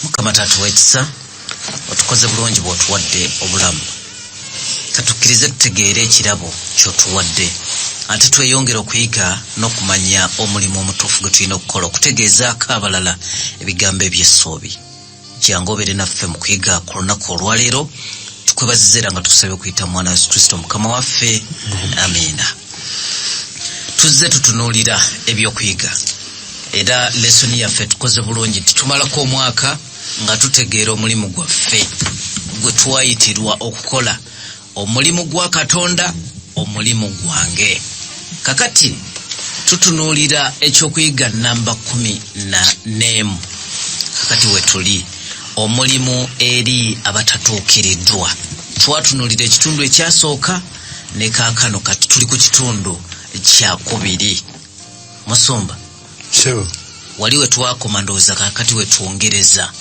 Mukama taata ow'ekisa, otukoze bulungi bw'otuwadde obulamu. Katukkirize tutegeere ekirabo ky'otuwadde, ate tweyongere okuyiga n'okumanya omulimu omutuufu gwe tulina okukola okutegeezaako abalala ebigambo eby'essuubi. Jangu obeere naffe mu kuyiga ku lunaku olwaleero. Tukwebaziza era nga tukusabye okuyita mu Mwana Yesu Kristo Mukama waffe. Amiina. Tuzze tutunuulira ebyokuyiga era lesoni yaffe tukoze bulungi nti tumalako omwaka nga tutegeera omulimu gwaffe gwe twayitirwa okukola, omulimu gwa Katonda, omulimu gwange. Kakati tutunuulira ekyokuyiga namba 11. Kakati wetuli omulimu eri abatatuukiriddwa. Twatunuulira ekitundu ekyasooka ne kaakano kati tuli ku kitundu kyakubiri. Musumba, Sebo. Wali we twakoma ndowooza kaakati we twongereza.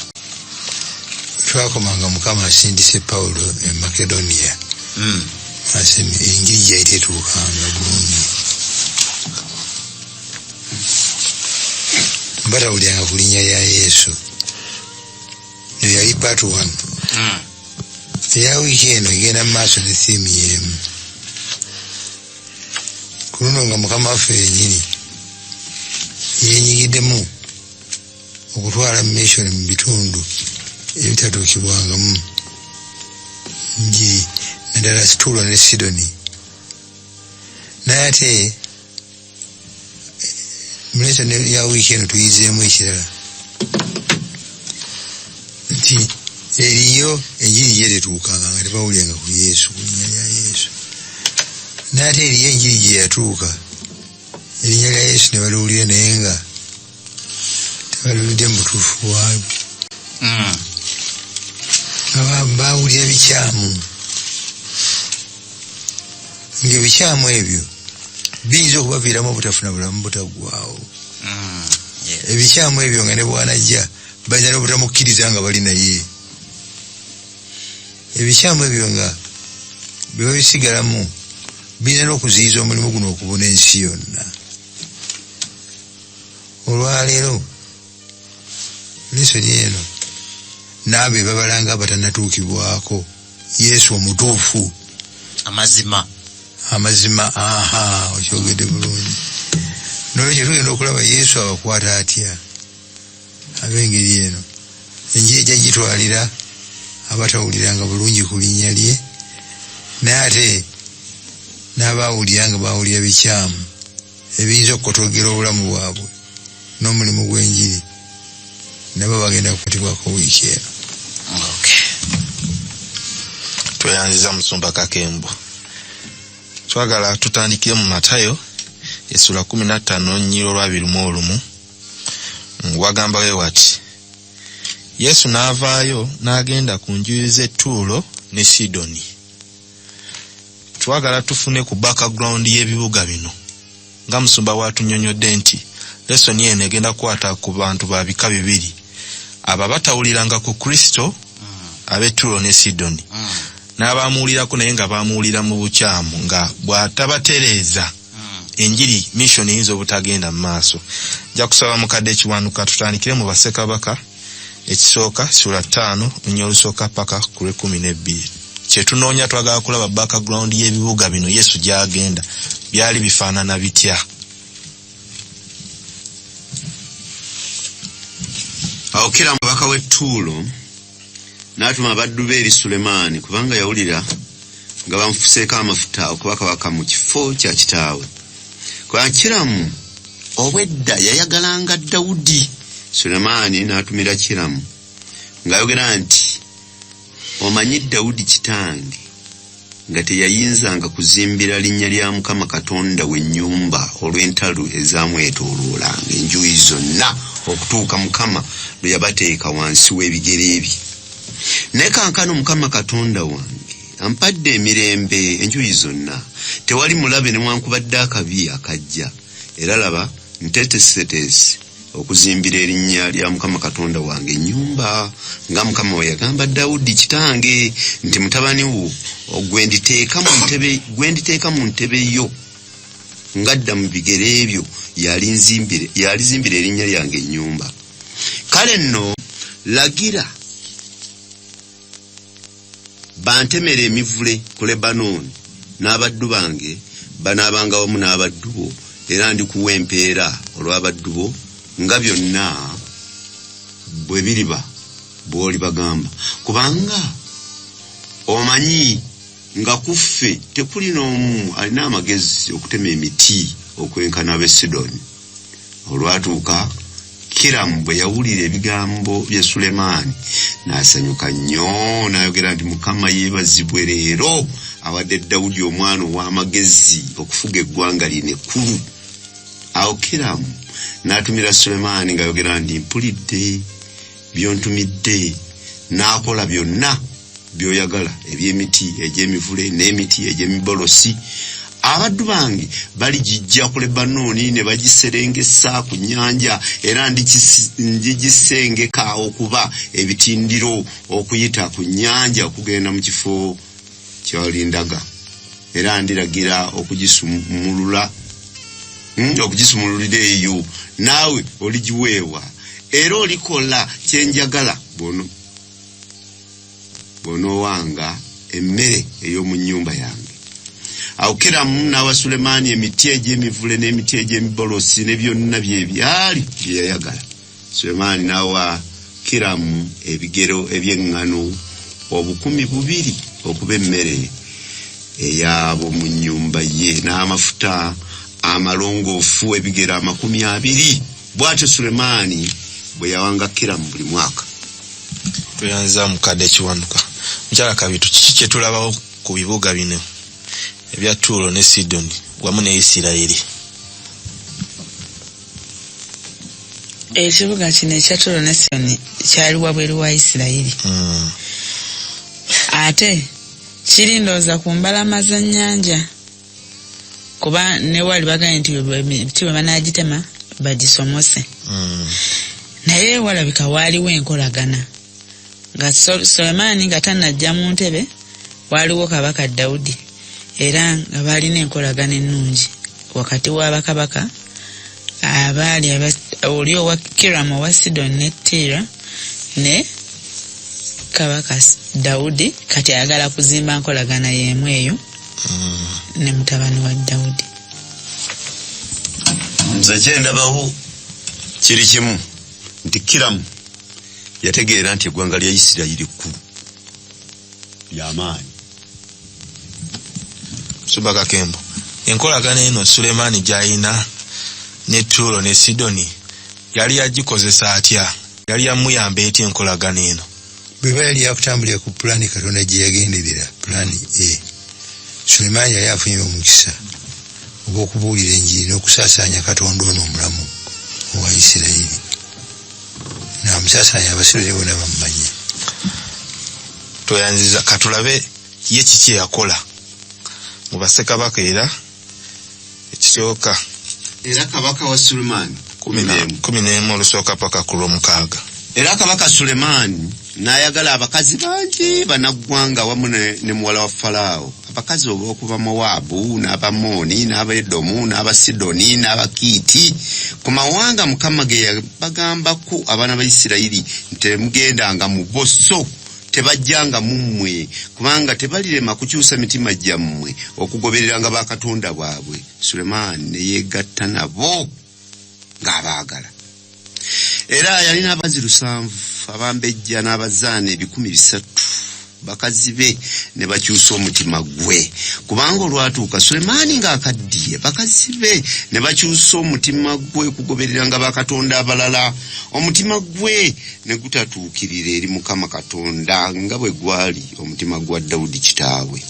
Twakoma nga Mukama asindise Pawulo e Makedoniya. Enjiri gye yali tetuukanga bulungi. Batawuliranga ku linnya lya Yesu. Eyo yali part 1. Eya wiiki eno egenda mu maaso ne theme y'emu. Ku luno nga Mukama waffe yennyini yeenyigiddemu okutwala mission mu bitundu ebitatuukibwangamu njiri, naddala Ttuulo ne Sidoni. Naye ate mu lesson ya wiiki eno tuyizeemu ekirala nti eriyo enjiri gye tetuukanga nga tebawuliranga ku Yesu, ku linnya lya Yesu. Naye ate eriyo enjiri gye yatuuka erinnya lya Yesu ne baliwulira naye nga tebaliwulidde mu butuufu bwabyo. Nga bawulira bikyamu, ng'ebikyamu ebyo biyinza okubaviiramu obutafuna bulamu butaggwaawo. Ebikyamu ebyo nga ne bw'anajja bayinza n'obutamukkiriza nga bali naye. Ebikyamu ebyo nga bwe babisigalamu biyinza n'okuziyiza omulimu guno okubuna ensi yonna. Olwaleero lesoni eno n'abo ebabalanga abatannatuukibwako Yesu omutuufu. Amazima. Amazima, aha, okyogedde bulungi. N'olwekyo tugenda okulaba Yesu abakwata atya ab'engeri eno. Enjiri ejja gitwalira abatawuliranga bulungi ku linnya lye, naye ate n'abaawulira nga baawulira bikyamu ebiyinza okukotogera obulamu bwabwe n'omulimu gw'enjiri, nabo bagenda kukwatibwako wiiki eno. Tweyanziza Musumba Kakembo. Twagala tutandikire mu Matayo essula 15 nnyiro lwa 21. Wagamba we wati, Yesu n'avaayo n'agenda ku njuyi z'e Ttuulo ne Sidoni. Twagala tufune ku background y'ebibuga bino. Nga Musumba bw'atunnyonnyodde nti lesoni eno egenda kukwata ku bantu ba bika bibiri, abo abatawuliranga ku Kristo ab'e Ttuulo ne Sidoni, n'abamuwulirako naye nga bamuwulira mu bukyamu, nga bw'atabatereeza enjiri mission eyinza obutagenda mu maaso. Nja kusaba mukadde Kiwanuka tutandikire mu Bassekabaka ekisooka ssuula 5 nnya olusooka paka ku lw'ekkumi n'ebbiri. Kye tunoonya twagala kulaba background y'ebibuga bino Yesu gy'agenda byali bifaanana bitya. Awo Kiramu kabaka w'e Ttuulo n'atuma abaddu be eri Sulemaani, kubanga yawulira nga bamufuseeko amafuta okuba kabaka mu kifo kya kitaawe. Kubanga Kiramu obwedda yayagalanga Dawudi. Sulemaani n'atumira Kiramu ng'ayogera nti, Omanyi Dawudi kitange nga teyayinzanga kuzimbira linnya lya Mukama Katonda we nnyumba olw'entalo ezaamwetooloolanga enjuyi zonna okutuuka Mukama lwe yabateeka wansi w'ebigere bye. Naye kaakano Mukama Katonda wange ampadde emirembe enjuyi zonna, tewali mulabe newankubadde akabi akajja. Era laba, nteeseteese okuzimbira erinnya lya Mukama Katonda wange ennyumba, nga Mukama bwe yagamba Dawudi kitange nti, Mutabani wo gwe nditeeka mu ntebe yo ng'adda mu bigere byo y'alizimbira erinnya lyange ennyumba. Kale nno Lagira bantemere emivule ku Lebanooni, n'abaddu bange banaabanga wamu n'abaddu bo, era ndikuwa empeera olw'abaddu bo nga byonna bwe biriba bw'olibagamba. Kubanga omanyi nga ku ffe tekuli n'omu alina amagezi okutema emiti okwenkana ab'e Sidoni. Olwatuuka Kiramu bwe yawulira ebigambo bya Sulemaani n'asanyuka nnyo, n'ayogera nti, Mukama yeebazibwe leero awadde Dawudi omwana ow'amagezi okufuga eggwanga lino ekkulu. Awo Kiramu n'atumira Sulemaani ng'ayogera nti, Mpulidde by'ontumidde, n'akola byonna by'oyagala eby'emiti egy'emivule n'emiti egy'emibolosi. Abaddu bange baligijja ku Lebanooni ne bagiserengesa ku nnyanja, era ndigisengeka okuba ebitindiro okuyita ku nnyanja okugenda mu kifo kyolindaga, era ndiragira okugisumulula okugisumululira eyo, naawe oligiweebwa, era olikola kye njagala bw'onoowanga emmere ey'omu nnyumba yange. Awo Kiramu n'awa Sulemaani emiti egy'emivule n'emiti egy'emibolosi ne byonna bye byali bye yayagala. Sulemaani n'awa Kiramu ebigero eby'eŋŋano 2000 okuba emmere ey'ab'omu nnyumba ye, n'amafuta amalongoofu ebigero 20. Bw'atyo Sulemaani bwe yawanga Kiramu buli mwaka. Tweyanza mukadde Kiwanuka. Mukyala Kabitu, kiki kye tulabawo ku bibuga bino ebya Tuulo ne Sidoni wamu ne Isirayiri? Ekibuga kino ekya Tuulo ne Sidoni kyali wabweru wa Isirayiri. Ate kiri ndowooza ku mbalama z'ennyanja, kuba ne wali bagambye nti emiti bwe banaagitema bagisomose. Naye walabika waaliwo enkolagana nga Sulemaani nga tannajja mu ntebe, waaliwo kabaka Dawudi, era nga baalina enkolagana ennungi wakati w'abakabaka abaali oli owa Kiramu owa Sidoni ne Tiira ne kabaka Dawudi. Kati ayagala kuzimba nkolagana y'emu eyo ne mutabani wa Dawudi. Nze kyendabawo kiri kimu nti Kiramu yategeera nti eggwanga lya Isirayiri kkulu lyamaanyi. Musumba Kakembo, enkolagana eno Sulemaani gy'alina ne Tuulo ne Sidoni yali yagikozesa atya? Yali yamuyamba etya enkolagana eno? Bw'eba yali yakutambulira ku pulaani Katonda gye yagenderera, pulaani A, Sulemaani yali afunye omukisa ogw'okubuulira enjiri n'okusaasaanya Katonda ono omulamu owa Isirayiri. N'amusaasaanya Abasidoni bonna bamumanye. Tweyanziza. Katulabe ye kiki yakola mu bassekabaka era ekisooka. Era kabaka wa Sulemaani 11 olusooka paka ku lwomukaaga. Era kabaka Sulemaani n'ayagala abakazi bangi bannaggwanga wamu ne muwala wa Falaawo, abakazi olw'okuva Mowaabu n'Abamooni n'Abaedomu n'Abasidoni n'Abakiiti, ku mawanga Mukama ge yabagambako abaana ba Isirayiri nti temugendanga mu bo, so tebajjanga mu mmwe, kubanga tebalirema kukyusa mitima gyammwe okugobereranga bakatonda baabwe. Sulemaani ne yeegatta nabo ng'abaagala. Era yalina abazi 7 abambejja n'abazaana 300, bakazi be ne bakyusa omutima gwe. Kubanga olwatuuka Sulemaani ng'akaddiye, bakazi be ne bakyusa omutima gwe okugobereranga bakatonda abalala, omutima gwe ne gutatuukirira eri Mukama Katonda nga bwe gwali omutima gwa Dawudi kitaawe.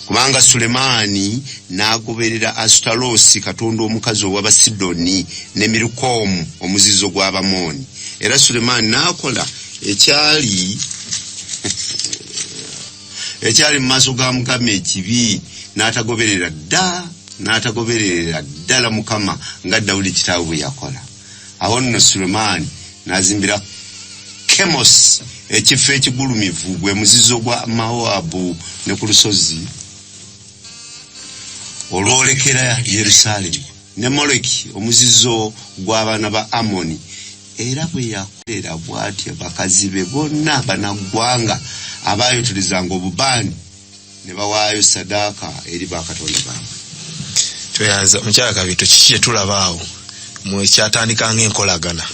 Kubanga Sulemaani n'agoberera Asutaloosi katonda omukazi ow'Abasidoni ne Mirukomu omuzizo gw'Abamooni. Era Sulemaani n'akola ekyali mu maaso ga Mukama ekibi, n'atagoberera ddala Mukama nga Dawudi kitaawe bwe yakola. Awo nno Sulemaani n'azimbira Kemosi ekifo ekigulumivu, gwe muzizo gwa Mowaabu, ne ku lusozi olwolekera Yerusaalemi, ne Moleki omuzizo gw'abaana ba Amoni. Era bwe yakolera bw'atyo bakazi be bonna bannaggwanga abaayoterezanga obubaani ne bawaayo ssaddaaka eri bakatonda baabwe. Tweyanza mukyala Kabito, kiki kye tulaba awo mu ekyatandika ng'enkolagana?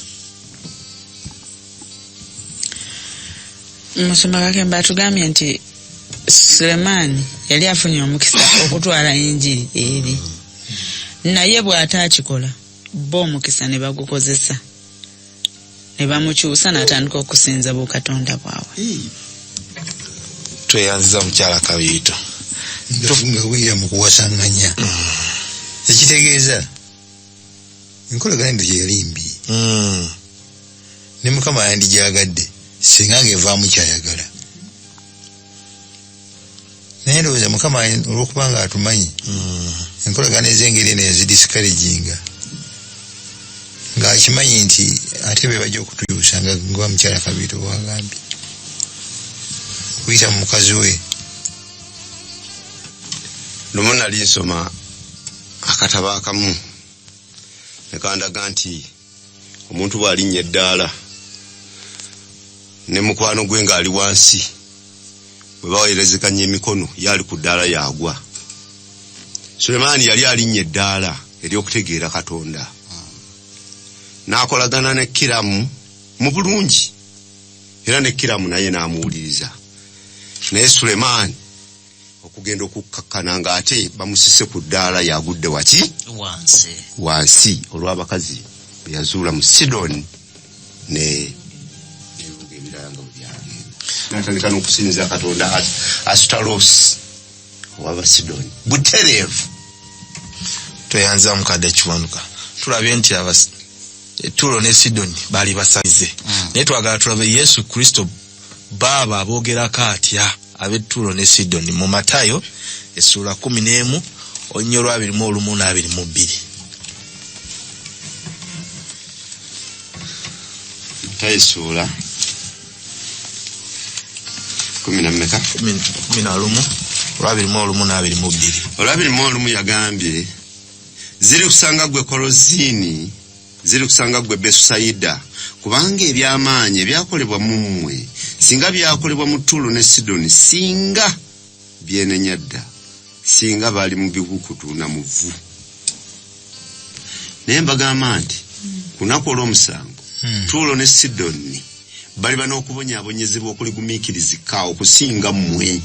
Musumba Kakembo atugambye nti Sulemaani yali afunye omukisa okutwala enjiri eri, naye bw'ataakikola bo omukisa ne bagukozesa ne bamukyusa n'atandika okusinza bukatonda bwabwe. Tweyanziza mukyala Kabiito. Nga buyira mu kuwasanganya, ekitegeeza enkolagana eno gye yali mbi, ne Mukama yandigyagadde singa ng'evaamu kyayagala. Naye ndowooza Mukama olw'okuba nga atumanyi, enkolagana ez'engeri eno yazidiscouraginga ng'akimanyi nti ate be bajja okutukyusa, nga nga mukyala Kabiito bwagambye, okuyita mu mukazi we. Lumu nali nsoma akatabo akamu ne kandaga nti omuntu bw'alinnya eddaala ne mukwano gwe ng'ali wansi, bwe baweerezeganya emikono, ye ali ku ddaala y'agwa. Sulemaani yali alinnya eddaala ery'okutegeera Katonda, n'akolagana ne Kiramu mu bulungi, era ne Kiramu naye n'amuwuliriza. Naye Sulemaani okugenda okukkakkana ng'ate bamusise ku ddaala, yagudde waki? Wansi. Wansi, olw'abakazi be yazuula mu Sidoni ne n'ebibuga ebirala nga bwe byagenda, n'atandika n'okusinza katonda Asutarosi ow'Abasidoni butereevu. Tweyanziza mukadde Kiwanuka. Tulabye nti Tuulo ne Sidoni baali basamize, naye twagala tulabe Yesu Kristo baaba aboogerako atya ab'e Tuulo ne Sidoni mu Matayo essuula 11 olunyiriri lwa 21 n'22. Matayo essuula 10 na mmeka? 11, olwa 21 n'22. Olwa 21 yagambye, "Ziri kusanga gwe Koloziini, ziri kusanga gwe Besusayida, kubanga eby'amaanyi ebyakolebwa mu mmwe singa byakolebwa mu Tuulo ne Sidoni, singa byenenya dda, singa bali mu bikukutu na mu vvu. Naye mbagamba nti ku lunaku olw'omusango Tuulo ne Sidoni baliba n'okubonyaabonyezebwa okuligumiikirizika okusinga mmwe."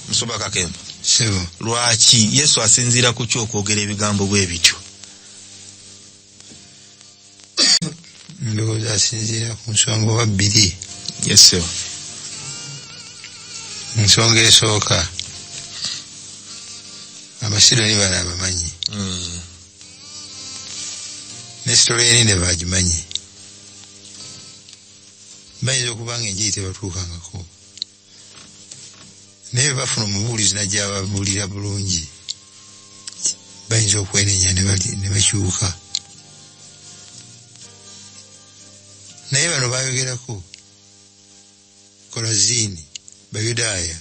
Musumba Kakembo. Sebo. Lwaki Yesu asinziira ku ki okwogera ebigambo bwe bityo? Ndowooza asinziira ku nsonga oba bbiri. Yesu. Ensonga esooka, Abasidoni bano abamanyi, ne story y'e Nineve bagimanyi. Bayinza okuba nga enjiri tebatuukangako, naye bwe bafuna omubuulizi najja ababuulira bulungi, bayinza okwenenya ne bakyuka. Naye bano bayogerako Korazini, Bayudaaya,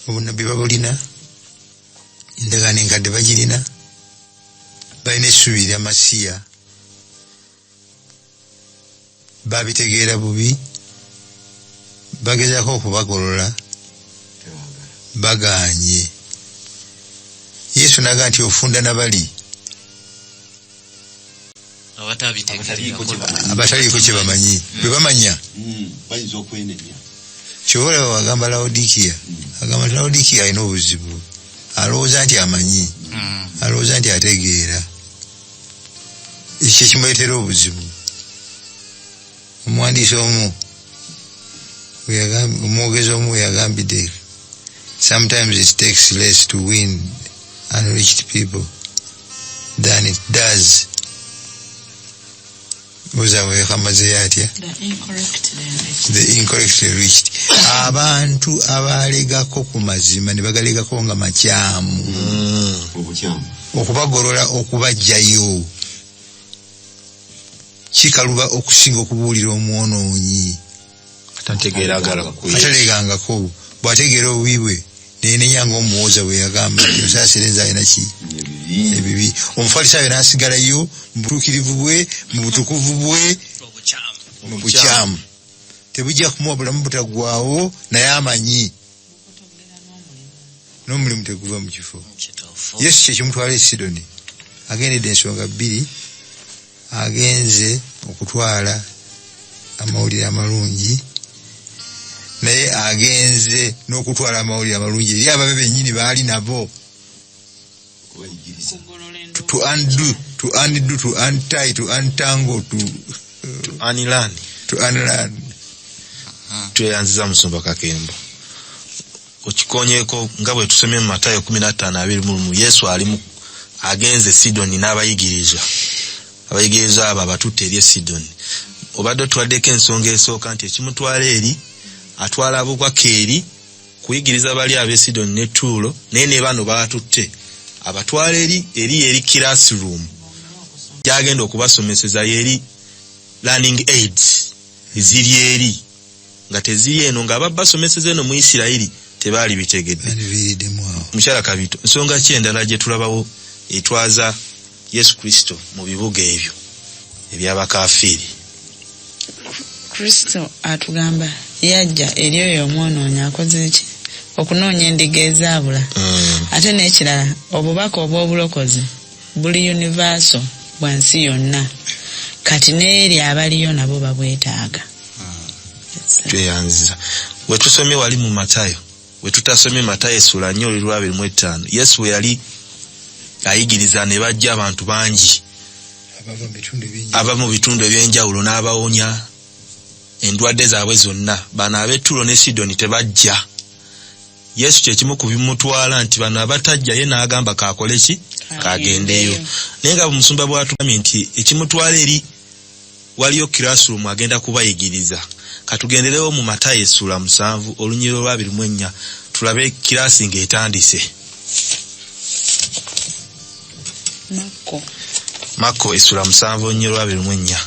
obunabbi babulina, endagaano enkadde bagirina, balina essuubi erya Masiya, babitegeera bubi, bagezaako okubagolola, bagaanye. Yesu naga nti ofunda na bali abataliiko kye bamanyi, bwe bamanya bayinza okwenenya. Kyova olaba wagamba Lawodikiya, agamba nti Lawodikiya alina obuzibu, alowooza nti amanyi, alowooza nti ategeera. Ekyo kimuleetera obuzibu. Omuwandiisi omu omwogezi omu we yagambidde, "Sometimes it takes less to win unreached people than it does," buzaabwe yakamazeyo atya? The incorrectly reached. Abantu abalegako ku mazima ne bagalegako nga makyamu, obukyamu, okubagolola, okubajjayo kikaluba okusinga okubuulira omwonoonyi atantegeeragala. Atalegangako. Bw'ategeera obubi bwe. Neyenenya ng'omuwooza bwe yagamba nti osaasire nze alina ki ebibi. Omufalisaayo n'asigalayo mu butuukirivu bwe, mu butukuvu bwe, mu bukyamu. Tebujja kumuwa bulamu butaggwaawo, naye amanyi n'omulimu teguva mu kifo. Yesu kye kimutwala e Sidoni. Agendedde ensonga bbiri, agenze okutwala amawulire amalungi, naye agenze n'okutwala amawulire amalungi eri ababe bennyini baali nabo. To undo, to undo, to untie, to untangle, to unlearn. To unlearn. Tweyanziza Musumba Kakembo. Okikonyeeko nga bwe tusomye mu Matayo 15:21, Yesu ali agenze Sidoni n'abayigiriza. Abayigiriza abo abatutte eri e Sidoni. Obadde otuwaddeko ensonga esooka nti ekimutwala eri, atwala bubaka eri kuyigiriza bali ab'e Sidoni ne Tuulo, naye ne bano baatutte. Abatwala eri, eri eri classroom gy'agenda okubasomeseza, yeri learning aids eziri eri nga teziri eno, nga ababasomeseza eno mu Isirayiri tebaali bitegedde. Mukyala Kabito, nsonga ki endala gye tulabawo etwaza Yesu Kristo mu bibuga ebyo eby'abakafiiri? Kristo atugamba yajja eri oyo omwonoonyi akoze ki? Okunoonya endiga ezaabula. Ate n'ekirala, obubaka obw'obulokozi buli universal, bwa nsi yonna. Kati n'eri abaliyo nabo babwetaaga. Tweyanziza. We tusomye wali mu Matayo, we tutasomye Matayo essula nnya olunyiriri lwa 25, Yesu bwe yali ayigiriza ne bajja abantu bangi aba mu bitundu eby'enjawulo n'abawonya endwadde zaabwe zonna. Bano ab'e Ttuulo ne Sidoni tebajja. Yesu kye kimu ku bimutwala nti bano abatajja ye n'agamba kaakole ki? Kagendeyo. Naye nga omusumba bw'atugambye nti ekimutwala eri waliyo classroom agenda kubayigiriza. Katugenderewo mu Matayo essula 7 olunyiriri olwa 24 tulabe kiraasi ng'etandise. Makko. Makko essula 7 olunyiriri olwa 24.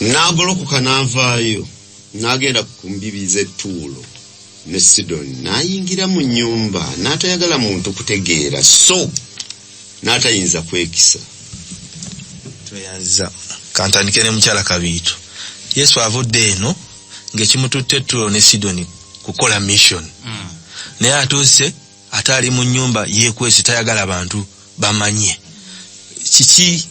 N'agolokoka n'avaayo n'agenda ku mbibi z'e Ttuulo ne Sidoni, n'ayingira mu nnyumba n'atayagala muntu kutegeera, so n'atayinza kwekisa. Tweyanziza. Kantandike ne mukyala Kabiito. Yesu avudde eno ng'ekimututte Ttuulo ne Sidoni kukola mission. Naye atuuse ate ali mu nnyumba yeekwese, tayagala bantu bamanye. Kiki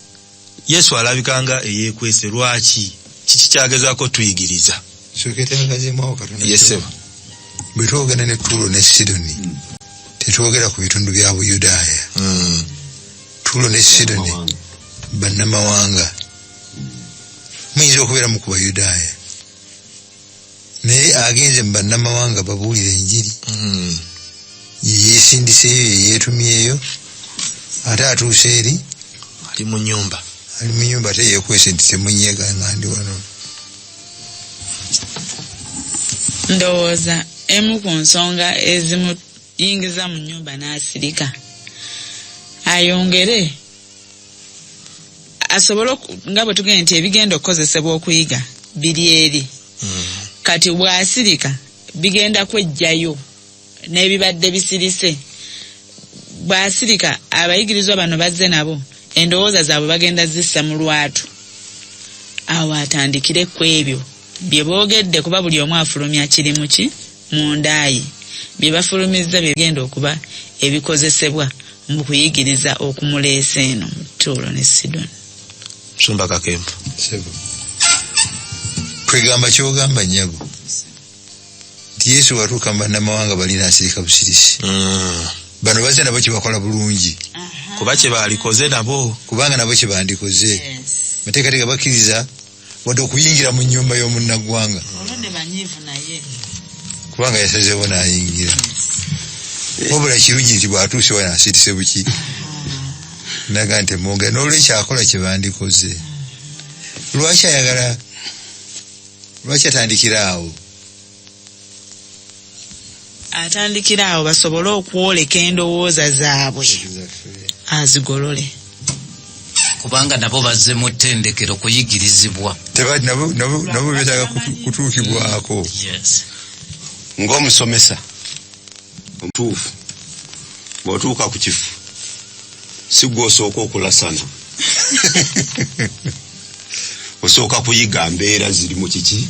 Yesu alabika nga eyeekwese, lwaki? Kiki kyagezaako tuyigiriza? Sooka etangazemu awo katono. Yes, sir. Bwe twogera ne Ttuulo ne Sidoni, tetwogera ku bitundu bya Buyudaaya. Ttuulo ne Sidoni bannamawanga. Muyinza okubeeramu ku Bayudaaya. Naye agenze mu bannamawanga babuulire enjiri. Ye yeesindiseeyo, ye yeetumyeyo, ate atuuse eri ali mu nnyumba. Ali mu nnyumba ate yeekwese nti temunyeega nga ndi wano. Ndowooza emu ku nsonga ezimuyingiza mu nnyumba n'asirika, ayongere asobole nga bwe tugenda nti ebigenda okukozesebwa okuyiga biri eri. Kati bw'asirika bigenda kwejjayo n'ebibadde bisirise. Bw'asirika abayigirizwa bano bazze nabo endowooza zaabwe bagenda zissa mu lwatu. Awo atandikire ku ebyo bye boogedde, kuba buli omu afulumya kiri mu ki munda ye. Bye bafulumizza bye bigenda okuba ebikozesebwa mu kuyigiriza okumuleesa eno mu Ttuulo ne Sidoni. Musumba Kakembo. Sebo. Kwegamba ky'ogamba nnyabo nti Yesu watuuka mu bannamawanga bali n'asirika busirisi. Bano bazze nabo kye bakola bulungi. Kuba kye baalikoze nabo. Kubanga nabo kye bandikoze. Mateekateeka bakkiriza wadde okuyingira mu nnyumba y'omunnaggwanga. Olwo ne banyiivu naye. Kubanga yasazeewo n'ayingira. Wabula kirungi nti bw'atuuse wano asirise buki. Naga nti mwogera n'olwekyo akola kye bandikoze. Lwaki ayagala, lwaki atandikira awo? Atandikira awo basobole okwoleka endowooza zaabwe azigolole. Kubanga nabo bazze mu ttendekero kuyigirizibwa. Nabo beetaaga kutuukibwako. Yes. Ng'omusomesa omutuufu bw'otuuka ku kifo si gwe osooka okulasana, osooka kuyiga mbeera ziri mu kiki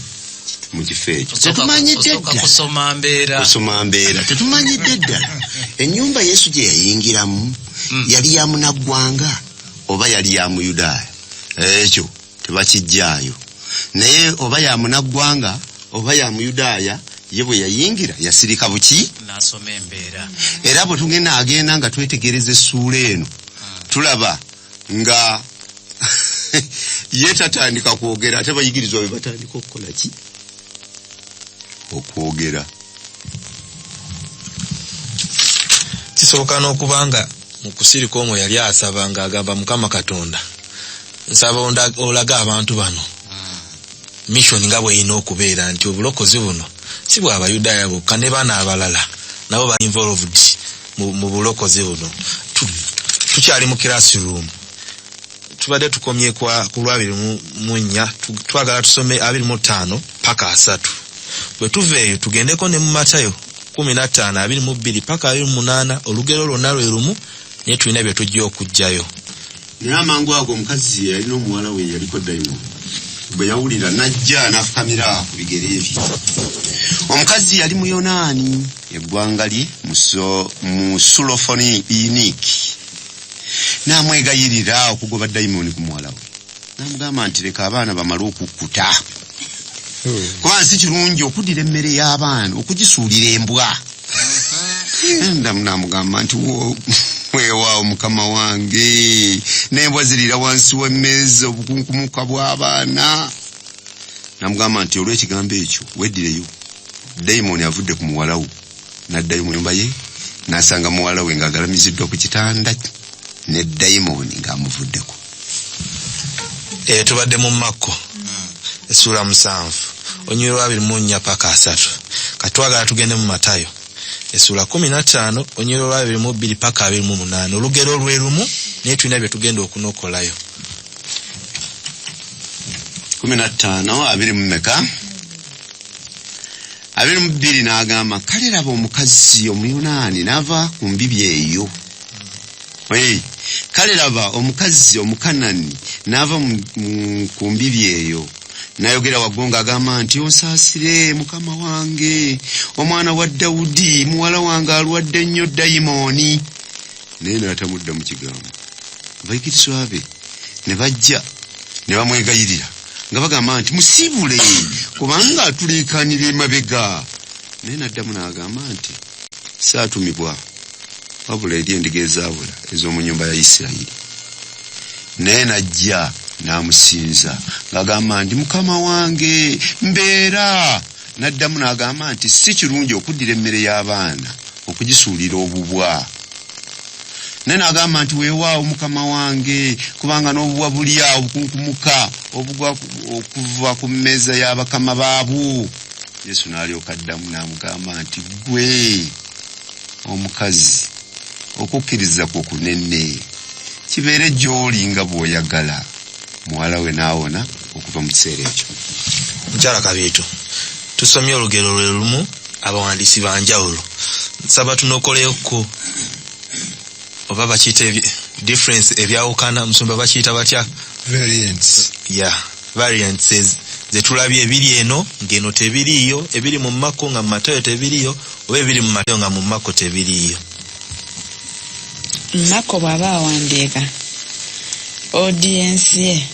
mu kifo ekyo. Tetumanyidde Osooka ddala kusoma mbeera. Kusoma mbeera. Tetumanyidde ddala ennyumba Yesu gye yayingiramu yali ya munaggwanga oba yali ya Muyudaaya. Ekyo tebakijjaayo, naye oba ya munaggwanga oba ya Muyudaaya, ye bwe yayingira yasirika buki? N'asoma embeera. Era bwe tugenda agenda nga twetegereza essuula eno, tulaba nga ye tatandika kwogera, ate bayigirizwa be batandika okukola ki? Okwogera. Kisoboka n'okuba nga mu kusirika omwo yali asaba ng'agamba, Mukama Katonda, nsaba olage abantu bano mission nga bw'erina okubeera, nti obulokozi buno si bwa Bayudaaya bokka, ne bano abalala nabo ba involved mu bulokozi buno. Tukyali mu classroom, tubadde tukomye ku lwa 24, twagala tusome 25 paka 30. Bwe tuva eyo tugendeko ne mu Matayo 15 22 paka 28. Olugero lwonna lwe lumu, naye tulina bye tujja okuggyayo. Naye amangu ago omukazi yalina omuwala we yaliko dayimoni, bwe yawulira n'ajja n'afukamira ku bigere bye. Omukazi yali Muyonaani, eggwanga lye mu Sulofoniiniki, n'amwegayirira okugoba dayimoni ku muwala we. N'amugamba nti, leka abaana bamale okukkuta, kubanga si kirungi okuddira emmere y'abaana okugisuulira embwa. N'amugamba nti, weewaawo mukama wange, n'embwa ziriira wansi w'emmeeza obukunkumuka bw'abaana. N'amugamba nti, olw'ekigambo ekyo weddireyo, dayimoni avudde ku muwala wo. N'addayo mu nyumba ye, n'asanga muwala we ng'agalamiziddwa ku kitanda, ne dayimoni ng'amuvuddeko. Tubadde mu Makko essuula 7 olunyiriri lwa 24 paka 30. Kati twagala tugende mu Matayo essuula 15 olunyiriri lwa 22 paka 28. Olugero lwe lumu, naye tulina bye tugenda okunokolayo. 15 abiri mu meka? 22. N'agamba, kale laba omukazi Omuyonaani n'ava ku mbibi eyo. Hey, kale laba omukazi Omukanani n'ava ku mbibi eyo, n'ayogera waggulu ng'agamba nti, onsaasire mukama wange, omwana wa Dawudi, muwala wange alwadde nnyo dayimooni. Naye n'atamudda mu kigambo. Abayigirizwa be ne bajja ne bamwegayirira nga bagamba nti, musiibule, kubanga atuleekaanira emabega. Naye n'addamu n'agamba nti, saatumibwa wabula eri endiga ezaabula ez'omu nnyumba ya Isirayiri. Naye n'ajja n'amusinza ng'agamba nti, mukama wange, mbeera. N'addamu n'agamba nti, si kirungi okuddira emmere y'abaana okugisuulira obubwa. Naye n'agamba nti, weewaawo mukama wange, kubanga n'obubwa bulya obukunkumuka obugwa okuva ku mmeeza y'abakama baabwo. Yesu n'alyoka addamu n'amugamba nti, ggwe omukazi, okukkiriza kwo kunene, kibeere gy'oli nga bw'oyagala. Muwala we n'awona okuva mu kiseera ekyo. Mukyala Kabiito, tusomye olugero lwe lumu, abawandiisi banjawulo. Nsaba tunokoleyoko oba bakiyita difference, ebyawukana. Musumba, bakiyita batya? Variants. Yeah, variants ze tulabye, ebiri eno ng'eno tebiriiyo, ebiri mu Makko nga mu Matayo tebiriiyo, oba ebiri mu Matayo nga mu Makko tebiriiyo. Makko bw'aba awandiika, audience ye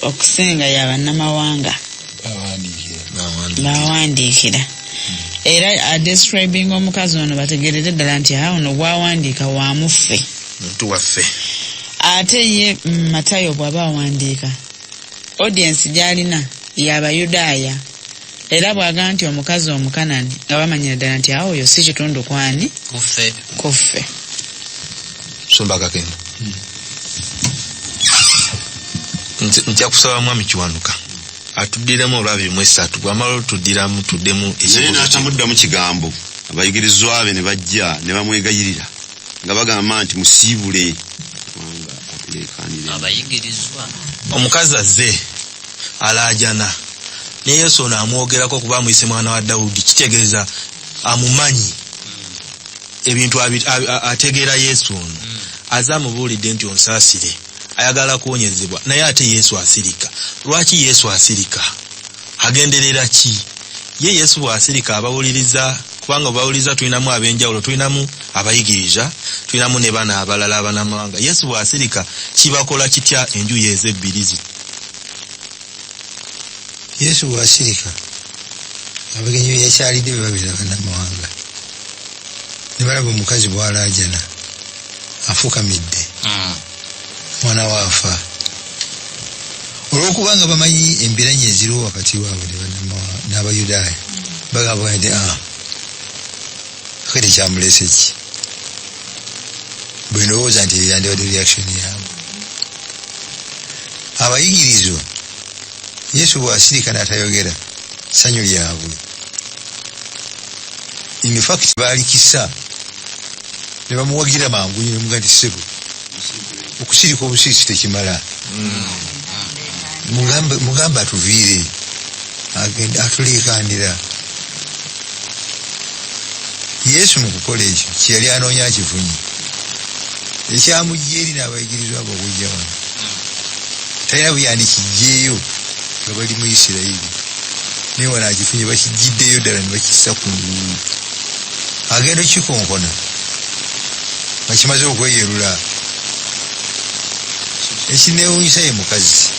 okusinga ya bannamawanga. Bawandiikira. Bawandiikira, era adescribing omukazi ono bategerere ddala nti ha, ono gwawandiika wamuffe, muntu waffe. Ate ye Matayo bw'aba awandiika, audience gy'alina y'Abayudaaya, era bw'agaa nti omukazi Omukanani, nga bamanyira ddala nti awo oyo si kitundu kwani? Kuffe. Kuffe. Musumba Kakendo, nja kusaba Mwami Kiwanuka atuddiremu olwa 23. Bwamala otuddiramu, tuddemu Naye ekibuuzo kino. n'atamuddamu kigambo. Abayigirizwa be ne bajja ne bamwegayirira nga bagamba nti, musiibule, kubanga atuleekaanira. Leekaanira. Abayigirizwa. Omukazi azze alaajana ne Yesu ono amwogerako kuba amuyise mwana wa Dawudi, kitegeeza amumanyi ebintu ategeera Yesu ono. Aze amubuulidde nti onsaasire, ayagala kuwonyezebwa, naye ate Yesu asirika. Lwaki Yesu asirika? Agenderera ki? Ye Yesu bw'asirika abawuliriza, kubanga bw'abawuliriza tulinamu ab'enjawulo, tulinamu abayigiriza, tulinamu ne bano abalala abanamawanga. Yesu bw'asirika kibakola kitya enjuyi ezo ebbiri zino? Yesu bw'asirika abagenyi be yakyalidde be babeera bannamawanga ne balaba omukazi bw'alaajana afukamidde mwana we afa. Olw'okuba nga bamanyi embiranye eziriwo wakati waabwe ne n'Abayudaaya, bagamba nti kakati kyamuleese ki? Bwe ndowooza nti eyo yandibadde reaction yaabwe. Abayigirizwa Yesu bw'asirika n'atayogera, ssanyu lyabwe. In fact baalikisa ne bamuwagira mangu nnyo ne bamugamba nti ssebo, okusirika obusirisi tekimala. Mugambe atuviire, agende atuleekaanira. Yesu mu kukola ekyo kye yali anoonya akifunye. Ekyamujja eri n'abayigirizwa be okujja wano. Talina bwe yandikiggyeeyo nga bali mu Isirayiri. Naye wano akifunye, bakiggyiddeyo ddala ne bakissa ku ngulu. Agenda okukikonkona nga kimaze okweyerula. Ekinneewuunyisa ye mukazi.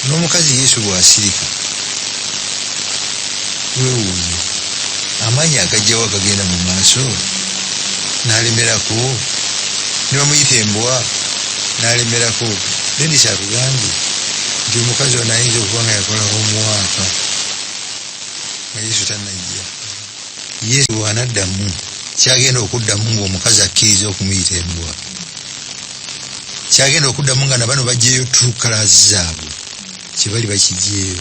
N'omukazi Yesu bw'asirika, weewuunya amaanyi agajjawo agagenda mu maaso n'alemerako, ne bamuyita embwa n'alemerako. Dennis akugambye nti omukazi ono ayinza okuba nga yakola homework nga Yesu tannajja. Yesu bw'anaddamu, ky'agenda okuddamu ng'omukazi akkiriza okumuyita embwa, ky'agenda okuddamu nga na bano baggyeyo true colours zaabwe, kye bali bakiggyeyo,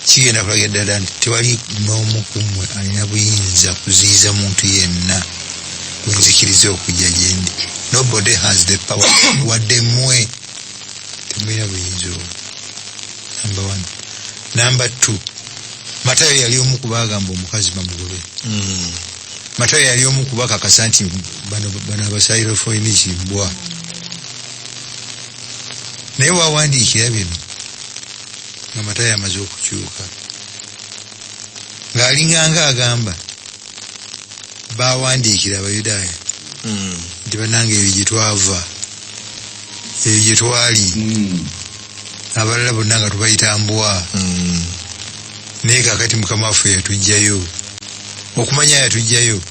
kigenda kulaga ddala nti tewali n'omu ku mmwe alina buyinza kuziyiza muntu yenna gwe nzikiriza okujja gye ndi. Nobody has the power, wadde mmwe temulina buyinza obwo. Number one. Number two, Matayo yali omu ku baagamba omukazi bamugobe. Matayo yali omu ku bakakasa nti bano Abasayirofoyiniki mbwa. Naye wawandiikira bino nga Matayo amaze okukyuka, ng'alinganga agamba bawandiikira Abayudaaya nti bannange eyo gye twava, eyo gye twali, abalala bonna nga tubayita mbwa. Naye kaakati Mukama waffe yatuggyayo. Okumanya yatuggyayo,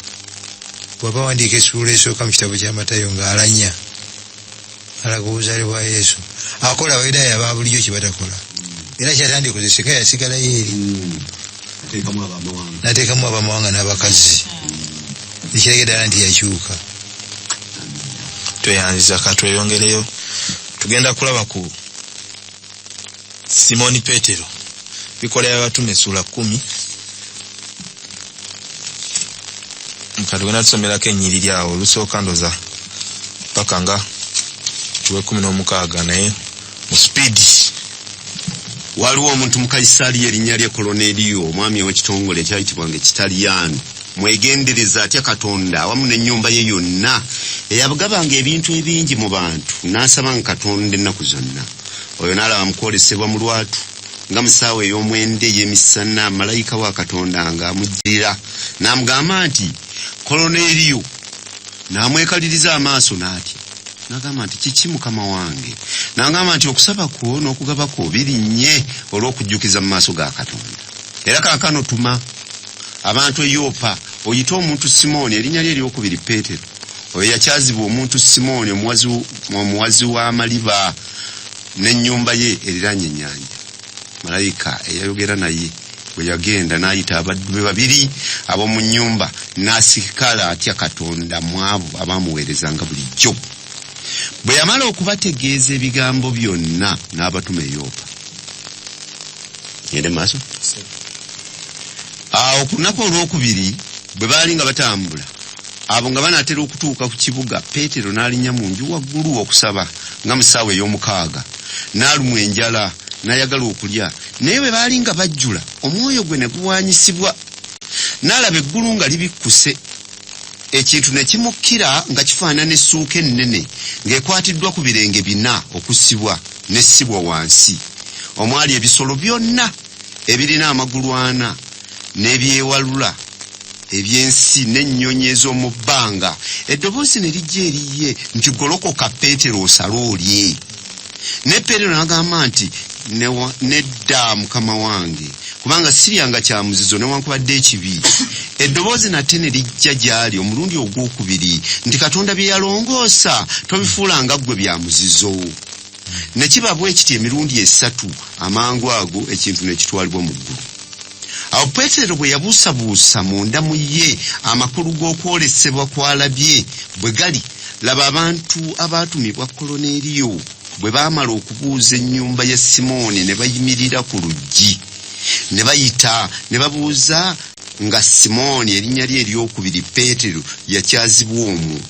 bw'aba awandiika essuula esooka mu kitabo kya Matayo ng'alanya alaga obuzaale bwa Yesu, akola Abayudaaya aba bulijjo kye batakola, era kyatandikoze singa yasigalayo eri. Ateekamu abamawanga. N'ateekamu abamawanga n'abakazi, ekiraga ddala nti yakyuka. Tweyanziza, ka tweyongereyo. Tugenda kulaba ku Simoni Petero, Bikolwa by'Abatume essuula 10. Ka tugenda tusomerako ennyiriri awo olusooka ndoza paka nga lw'e16, naye mu speed. Waliwo omuntu mu Kayisaaliya erinnya lye Koloneriyo, omwami ow'ekitongole ekyayitibwanga Ekitaliyaano, mwegendereza, atya Katonda awamu n'ennyumba ye yonna, eyagabanga ebintu ebingi mu bantu, n'asabanga Katonda ennaku zonna. Oyo n'alaba mu kwolesebwa mu lwatu nga mu ssaawa ey'omwenda ey'emisana malayika wa Katonda ng'amujjirira n'amugamba nti, Koloneriyo. N'amwekaliriza amaaso n'atya. N'agamba nti, Kiki, Mukama wange? N'agamba nti, okusaba kwo n'okugaba kwo birinnye olw'okujjukiza mu maaso ga Katonda. Era kaakano tuma abantu e Yopa, oyite omuntu Simooni, erinnya lye eryokubiri Peetero. Oyo yakyazibwa omuntu Simooni omuwazi w'amaliba, n'ennyumba ye eriraanye ennyanja. Malayika eyayogera naye bwe yagenda n'ayita abaddu be babiri ab'omu nnyumba, n'asikala atya Katonda mu abo abaamuweerezanga bulijjo. Bwe yamala okubategeeza ebigambo byonna, n'abatuma e Yopa. Ngende maaso. Awo ku lunaku olwokubiri bwe baali nga batambula, Abo nga banaatera okutuuka ku kibuga, Peetero n'alinnya mu nju waggulu okusaba nga mu ssaawa ey'omukaaga. N'alumwa enjala, n'ayagala okulya. Naye bwe baali nga bajjula, omwoyo gwe ne guwaanyisibwa. N'alaba eggulu nga libikkuse, ekintu ne kimukkira nga kifaanana essuuka ennene ng'ekwatiddwa ku birenge bina okussibwa n'essibwa wansi, omwali ebisolo byonna ebirina amagulu ana n'ebyewalula eby'ensi n'ennyonyi ez'omu bbanga. Eddoboozi ne lijja eri ye nti, Golokoka, Peetero, osale olye. Naye Peetero n'agamba nti, Nedda, Mukama wange, kubanga siryanga kya muzizo newankubadde ekibi. Eddoboozi nate ne lijja gy'ali omulundi ogw'okubiri nti, Katonda bye yalongoosa tobifuulanga ggwe bya muzizo. Ne kiba bwe kityo emirundi esatu, amangu ago ekintu ne kitwalibwa mu ggulu. Awo Peetero bwe yabuusabuusa munda mu ye amakulu g'okwolesebwa kw'alabye bwe gali, laba, abantu abaatumibwa Koloneeriyo bwe baamala okubuuza ennyumba ya Simooni ne bayimirira ku luggi, ne bayita ne babuuza nga Simooni, erinnya lye ery'okubiri Peetero, yakyazibwa omwo.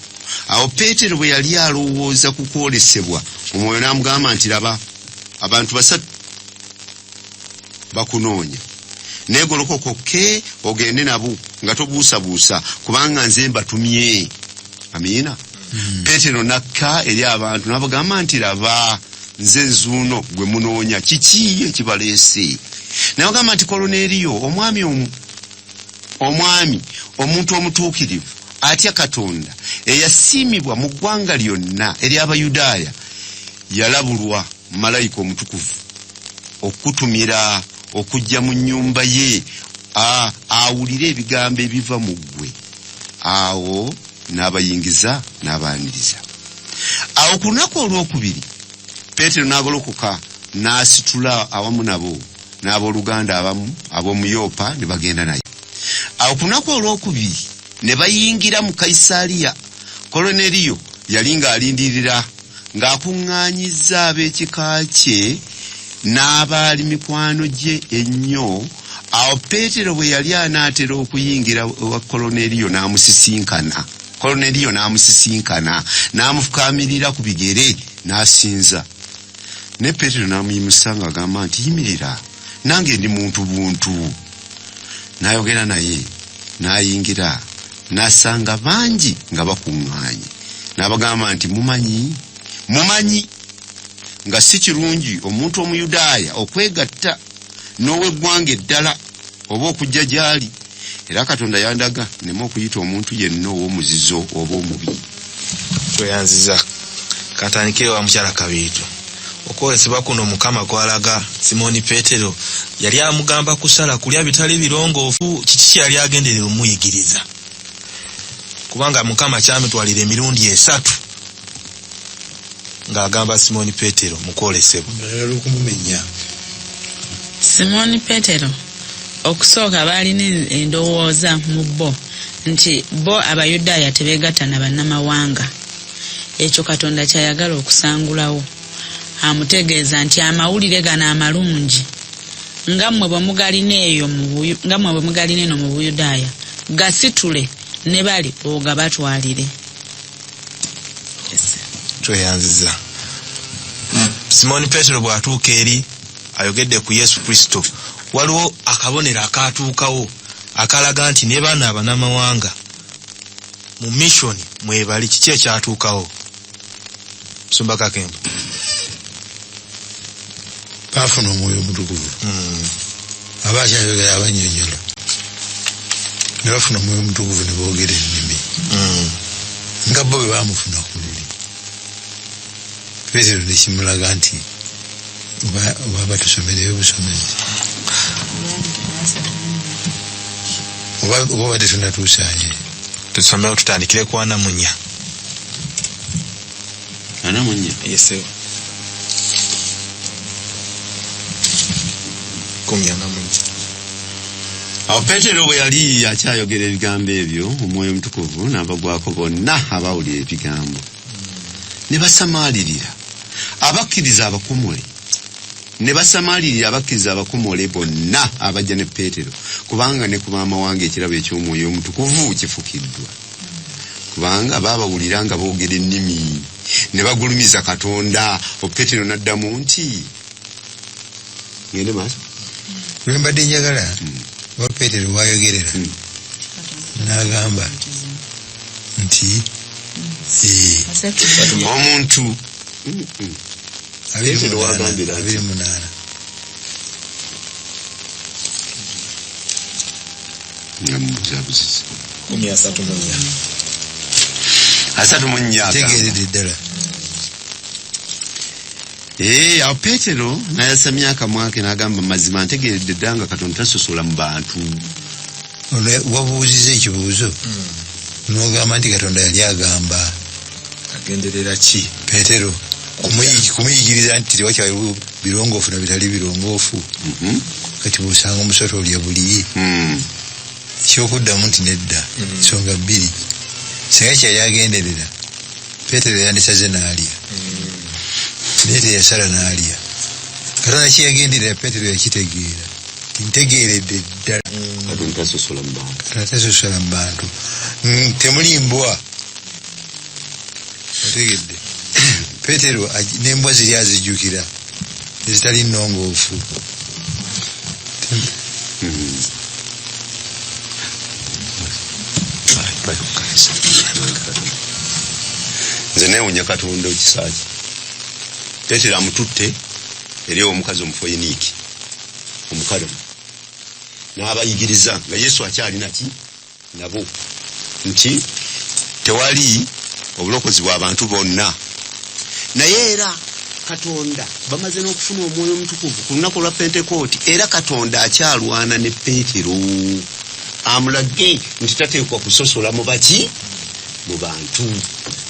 Awo Peetero bwe yali alowooza ku kwolesebwa, Omwoyo n'amugamba nti, Laba, abantu basatu bakunoonya. Naye golokoka okke ogende nabo nga tobuusabuusa, kubanga nze mbatumye. Amiina. Peetero n'akka eri abantu n'abagamba nti, Laba, nze nzuuno gwe munoonya. Kiki ekibaleese? N'abagamba nti, Koloneeriyo, omwami omwami, omuntu omutuukirivu, atya Katonda, eyasiimibwa mu ggwanga lyonna ery'Abayudaaya, yalabulwa malayika omutukuvu okukutumira okujja mu nnyumba ye awulire ebigambo ebiva mu ggwe. Awo n'abayingiza n'abaaniriza. Awo ku lunaku olwokubiri Peetero n'agolokoka n'asitula awamu nabo n'abooluganda abamu ab'omu Yopa ne bagenda naye. Awo ku lunaku olwokubiri ne bayingira mu Kayisaaliya. Koloneliyo yali ng'alindirira ng'akuŋŋaanyizza ab'ekika kye n'abaali mikwano gye ennyo. Awo Peetero bwe yali anaatera okuyingira ewa Koloneliyo n'amusisinkana. Koloneliyo n'amusisinkana, n'amufukaamirira ku bigere, n'asinza. Naye Peetero n'amuyimusa ng'agamba nti, Yimirira, nange ndi muntu buntu. N'ayogera naye, n'ayingira, n'asanga bangi nga bakuŋŋaanye. N'abagamba nti, Mumanyi, mumanyi nga si kirungi omuntu Omuyudaaya okwegatta n'ow'eggwanga eddala oba okujja gy'ali, era Katonda yandaga nneme okuyita omuntu yenna ow'omuzizo oba omubi. Tweyanziza. Kantandikire wa mukyala Kabiito. Okwolesebwa kuno Mukama kw'alaga Simooni Peetero yali amugamba kusala kulya bitali birongoofu. Kiki kye yali agenderera omuyigiriza? Kubanga Mukama kyamutwalira emirundi esatu ng'agamba Simooni Peetero mu kwolesebwa. Ayagala okumumenya. Simooni Peetero okusooka baalina endowooza mu bo nti bo Abayudaaya tebeegatta na bannamawanga. Ekyo Katonda ky'ayagala okusangulawo. Amutegeeza nti amawulire gano amalungi nga mmwe bwe mugalina eyo mu nga mmwe bwe mugalina eno mu Buyudaaya, gasitule ne bali ogabatwalire. Yes. Tweyanziza. Simooni Peetero bw'atuuka eri ayogedde ku Yesu Kristo, waliwo akabonero akaatuukawo akalaga nti ne bano abanamawanga mu mission mwebali. Kiki ekyatuukawo? Musumba Kakembo. Baafuna Omwoyo Omutukuvu. Aba akyayogera abannyonnyola, ne bafuna Omwoyo Omutukuvu ne boogera ennimi nga bo bwe baamufuna ku luli. Peetero ne kimulaga nti oba batusomereyo busomezi oba obadde tonatuusaayo. Tusomewo tutandikire ku 44. 44. Yes, sir. 44. Awo Peetero bwe yali akyayogera ebigambo ebyo, Omwoyo Omutukuvu n'abagwako bonna abaawulira ebigambo. Ne basamaalirira abakkiriza abakomole, ne basamaalirira abakkiriza abakomole bonna abajja ne Peetero, kubanga ne ku b'amawanga ekirabo eky'Omwoyo Omutukuvu kifukiddwa. Kubanga baabawulira nga boogera ennimi ne bagulumiza Katonda. Peetero n'addamu nti, ngende maaso. Lwe mbadde njagala oba Peetero wayogerera n'agamba nti omuntu Peetero wagambira nti 28. Nga mubuzaabuziza. 34. 34. Tegeeredde ddala. Awo Peetero n'ayasamya akamwa ke n'agamba, mazima ntegeeredde ddala nga Katonda tasosola mu bantu. Ono wabuuzizza ekibuuzo n'ogamba nti Katonda yali agamba agenderera ki? Peetero kumuyigiriza nti tewakyaliwo birongoofu na bitali birongoofu. Kati bw'osanga omusota olya buli. Ekyokuddamu nti nedda, nsonga bbiri. Singa kyeyali agenderera, Peetero yandisaze n'alya. Naye teyasala n'alya. Katonda kye yagenderera Peetero yakitegeera. Nti ntegeeredde ddala. Katonda tasosola mu bantu. Katonda tasosola mu bantu. Temuli mbwa. Otegedde. Peetero n'embwa ziri azijjukira ezitali nnongoofu. Nze neewunya Katonda ekisa kye. Peetero amututte eri omukazi Omufoyiniiki omukalamu n'abayigiriza nga Yesu akyali naki nabo nti tewali obulokozi bw'abantu bonna. Naye era Katonda bamaze n'okufuna Omwoyo Omutukuvu ku lunaku lwa Pentekooti, era Katonda akyalwana ne Peetero amulage nti tateekwa kusosola mu baki mu bantu.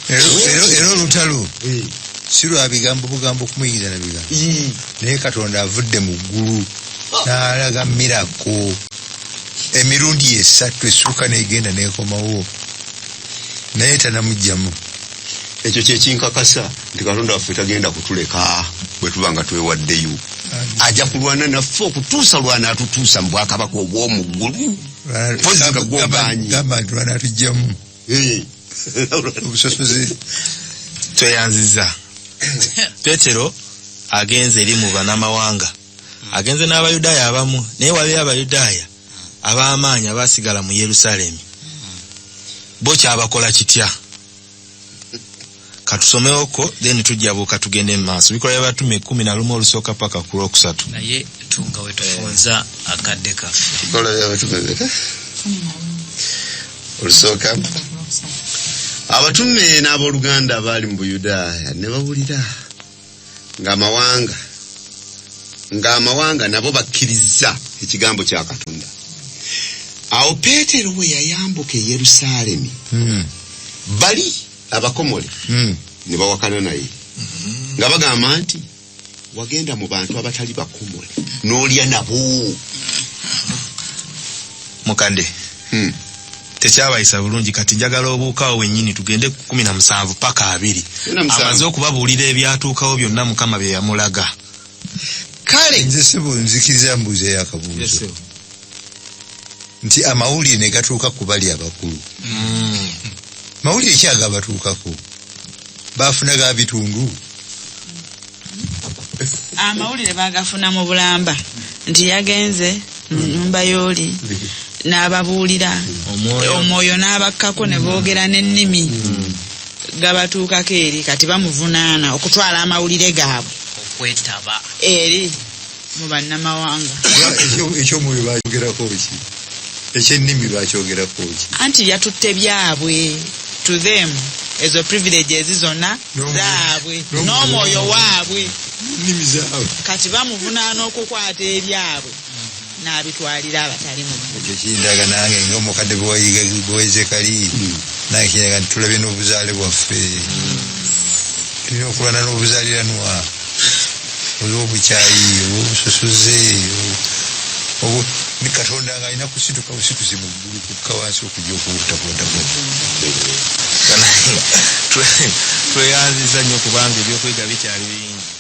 Era olutalo si lwa bigambo bugambo kumuyigiriza na bigambo, naye Katonda avudde mu ggulu n'alaga mirako emirundi esatu essuuka n'egenda n'ekomawo, naye tanamuggyamu. Ekyo kye kinkakasa nti Katonda waffe tagenda kutuleka bwe tuba nga twewaddeyo. Ajja kulwana naffe okutuusa lw'anaatutuusa mu bwakabaka obw'omu ggulu. Mpozi nga gw'ogaanyi. Gamba nti lw'anaatuggyamu obusosoze. Tweyanziza. Peetero agenze eri mu bannamawanga, agenze n'Abayudaaya abamu, naye waliyo Abayudaaya ab'amaanyi abaasigala mu Yerusaalemi. Bo kyabakola kitya? Katusomewoko then tujja buuka tugende mu maaso. Bikolwa by'Abatume 11 olusooka paka ku lwokusatu. Naye tunga we tufunza akadde kaffe. Bikolwa by'Abatume beka olusooka. Abatume n'abooluganda abaali mu Buyudaaya ne bawulira ng'amawanga nabo bakkirizza ekigambo kya Katonda. Awo Peetero bwe yayambuka e Yerusaalemi, bali abakomole ne bawakana naye nga bagamba nti wagenda mu bantu abatali bakomole n'olya nabo. Mukadde, tekyabayisa bulungi. Kati njagala obuukawo wennyini tugende ku 17 paka 20. 17. Amaze okubabuulira ebyatuukawo byonna Mukama bye yamulaga. Kale nze sebo nzikiriza mbuuzeeyo akabuuzo nti amawulire ne gatuuka ku bali abakulu. Mawulire ki agabatuukako? Baafuna ga bitundu? Amawulire baagafuna mu bulamba nti yagenze mu nnyumba y'oli n'ababuulira, omwoyo n'abakkako ne boogera n'ennimi, gabatuukako eri. Kati bamuvunaana okutwala amawulire gaabwe okwetaba eri mu bannamawanga. Ekyomwoyo bakyogerako ki? Ekyennimi bakyogerako ki? Anti yatutte byabwe to them, ezo privileges zonna zaabwe n'omwoyo waabwe, nnimi zaabwe. Kati bamuvunaana okukwata ebyabwe n'abitwalira abatali mu. Ekyo kindaga nange ng'omukadde bwe wayize kali, nange kindaga nti tulabye n'obuzaale bwaffe. Tulina okulwana n'obuzaaliranwa olw'obukyayi, olw'obusosoze, ni Katonda ng'alina kusituka busitusi mu ggulu kukka wansi okujja okuwutakwatako. Tweyanziza nnyo kubanga ebyokuyiga bikyali bingi.